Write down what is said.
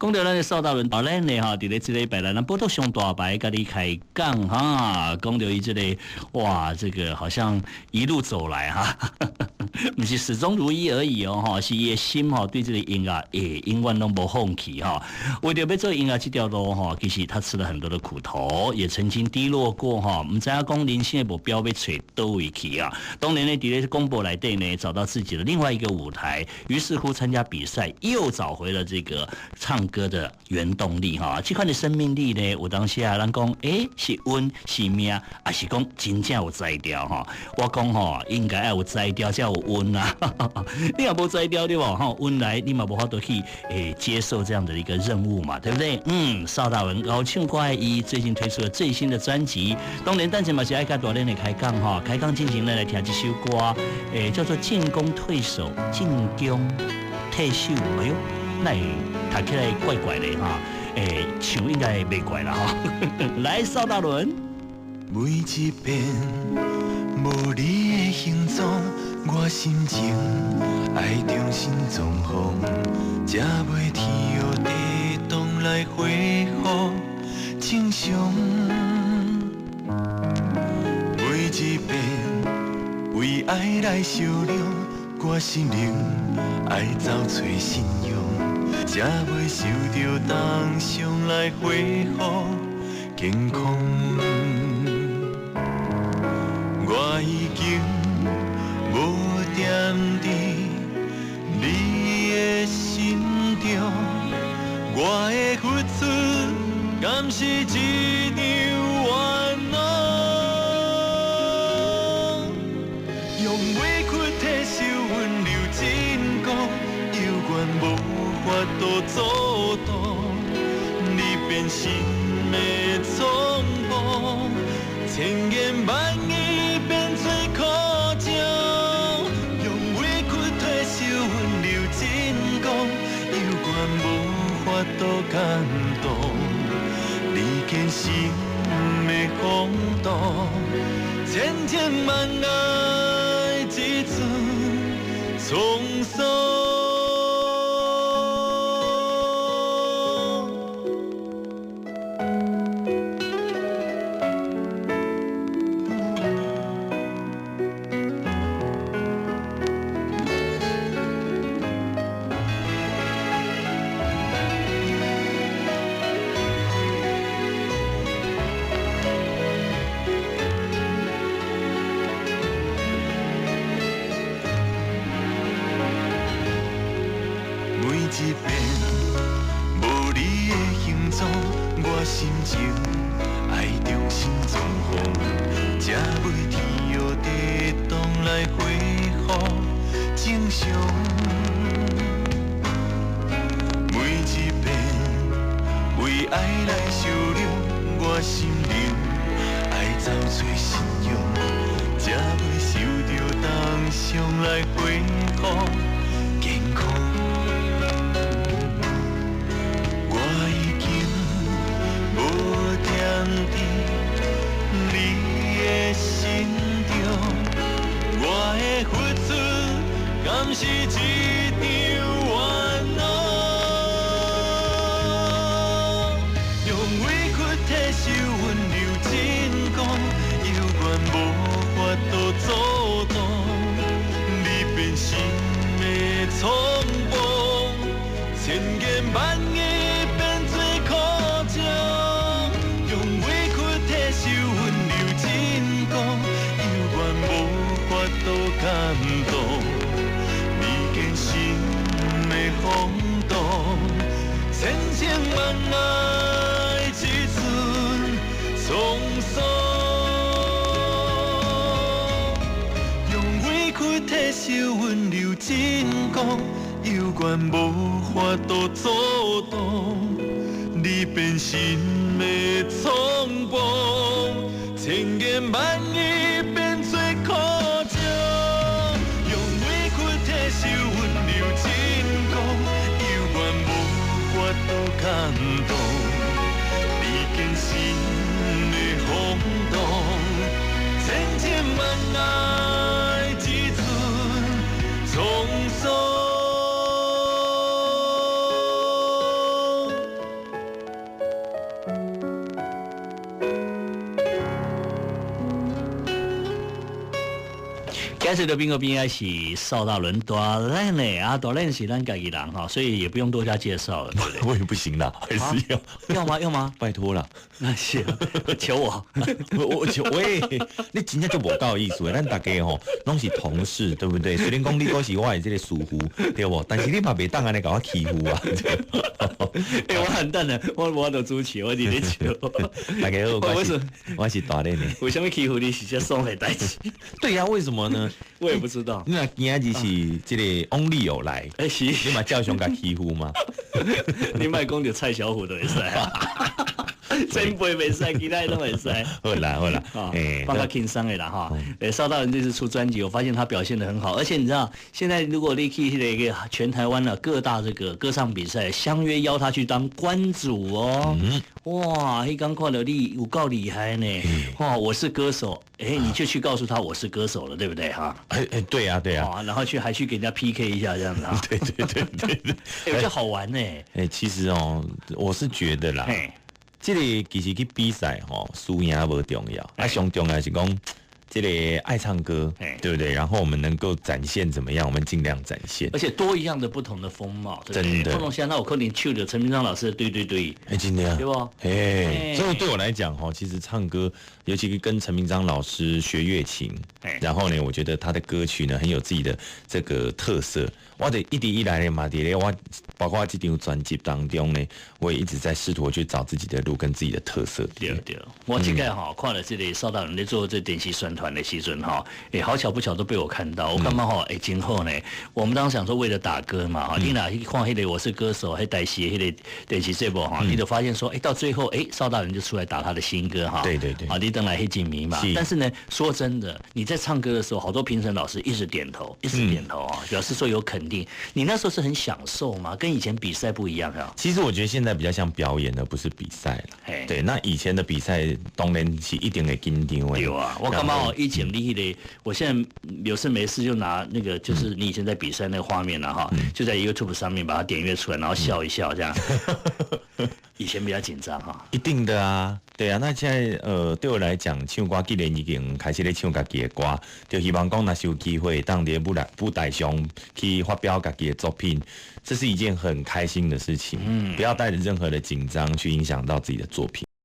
講到咱的邵大倫導演呢，哈，佇咧這禮拜來，咱報道上大牌，佮你開講哈。講到伊這個，哇，這個好像一路走來哈，毋是始終如一而已哦，哈，是伊的心吼，對這個音樂會永遠攏無放棄哈。為著欲做音樂這條路吼，其實他吃了很多的苦頭，也曾經低落過哈。毋知影講人生的目標欲揣佗位去啊。當然呢，佇咧廣播內底呢，找到自己的另外一個舞台，於是乎參加比賽，又找回了這個唱歌的原動力哈。這款的生命力呢，有當時啊，咱講，是運是命，抑是講真正有才調哈？我講吼，應該愛有才調才有運啊。你若無才調對無？吼，運來你嘛無法度去接受這樣的一個任務嘛，對不對？嗯，邵大文𠢕唱歌的伊最近推出了最新的專輯，當然等陣嘛是愛佮大練的開講哈，開講進前咧來聽這首歌，叫做《進攻退守》，進攻退守，哎喲，那會讀起來怪怪的哈，唱應該袂怪啦哈。來，邵大倫。每一遍無你的行蹤，我心情愛重新裝潢，才袂天搖地動來恢復正常。每一遍為愛來受傷，我心靈愛走揣信仰，才袂受著重傷來恢復健康。我已經無踮佇你的心中，我的付出敢是一場冤枉？用委屈體受溫柔進攻，猶原無法度阻擋你變心的衝動，千言萬語變做苦情，用委屈體受溫柔進攻，猶原無法度感動你堅心的風度，千情萬愛一寸創傷。每一遍無你的行蹤，我心情愛重新裝潢，才袂天搖地動來恢復正常。每一遍為愛來受傷，我心靈愛走揣信仰，才袂受著重傷來恢復健康。我已經無踮佇你的心中，我的付出敢是一場冤枉？用委屈體受溫柔進攻，猶原無法度阻擋你變心的衝動，千言萬語變做苦情，用委屈體受溫柔進攻，猶原無法度感動你堅心的風度，千情萬愛一寸創傷。用委屈體受溫柔進攻，猶原無法度阻擋你變心的衝動，千言萬語變做苦情，用委屈體受溫柔進攻，猶原無法度感動你堅心的風度，千情萬愛一寸創傷。今日的賓個邊應是邵大倫大靚呢啊，大靚是咱家己人哈，所以也不用多加介紹了，對不對？我也不行啦，還是要要嗎？要嗎？拜託啦，那是求我，我求喂，你真正就無夠意思的，咱大家吼攏是同事，對不對？雖然講你閣是我的這個師傅，對無？但是你嘛袂當按呢共我欺負啊！欸，我很淡的，我無法度主持，我佇咧笑。大家好，我是大靚的。為啥物欺負你是遮爽的代誌？對呀，為什麼呢？我也不知道。你若今仔日是這個翁立友來，欸是，你嘛照常共欺負嗎？你莫講著蔡小虎就會使啊，前輩袂使，其他攏會使。好啦好啦，欸，放較輕鬆的啦哈。欸，邵大倫這次出專輯，我發現他表現得很好，而且你知道，現在如果你去那個全台灣的各大這個歌唱比賽，相約邀他去當關主哦。哇，彼工看著你有夠厲害呢！哇，我是歌手，欸，你就去告訴他我是歌手了，對不對哈？哎哎，對呀對呀，然後去還去給人家 PK 一下這樣子啊？對對對對對，欸，比較好玩呢。欸，其實哦，我是覺得啦，這個其實去比賽吼，輸贏無重要，啊，上重要是講這個愛唱歌，對不對？然後我們能夠展現怎麼樣，我們盡量展現，而且多一樣的不同的風貌，真的。不同像那我可能唱著陳明章老師的對對對，哎，真的啊，對不？哎，所以對我來講，哈，其實唱歌，尤其跟陳明章老師學樂琴，然後呢，我覺得他的歌曲呢很有自己的這個特色。我的一直以來呢，嘛佇咧我包括這張專輯當中呢，我也一直在試圖去找自己的路跟自己的特色。對對，我這個哈看了這個邵大倫咧做這電視宣傳的時陣哈，欸，好巧不巧都被我看到，我感覺吼，欸，真好呢。我們當時想說為了打歌嘛，哈，你若去看彼個我是歌手，彼台視彼個電視節目哈，你就發現說，欸，到最後，欸，邵大倫就出來打他的新歌哈。對對對。啊，你轉來彼一暝嘛。但是呢，說真的，你在唱歌的時候，好多評審老師一直點頭，一直點頭啊，表示說有肯定。你那時候是很享受嗎？跟以前比賽不一樣啊。其實我覺得現在比較像表演，而不是比賽了。對，那以前的比賽當然是一定會緊張的。對啊，我感覺我以前你彼個，我現在有事沒事就拿那個，就是你以前在比賽那個畫面了哈，就在 YouTube 上面把它點閱出來，然後笑一笑這樣。以前比較緊張哈。一定的啊，對啊。那現在對我來講，唱歌既然已經開始咧唱家己的歌，就希望講若是有機會，當佇舞台上去發表家己的作品，這是一件很開心的事情。不要帶着任何的緊張去影響到自己的作品。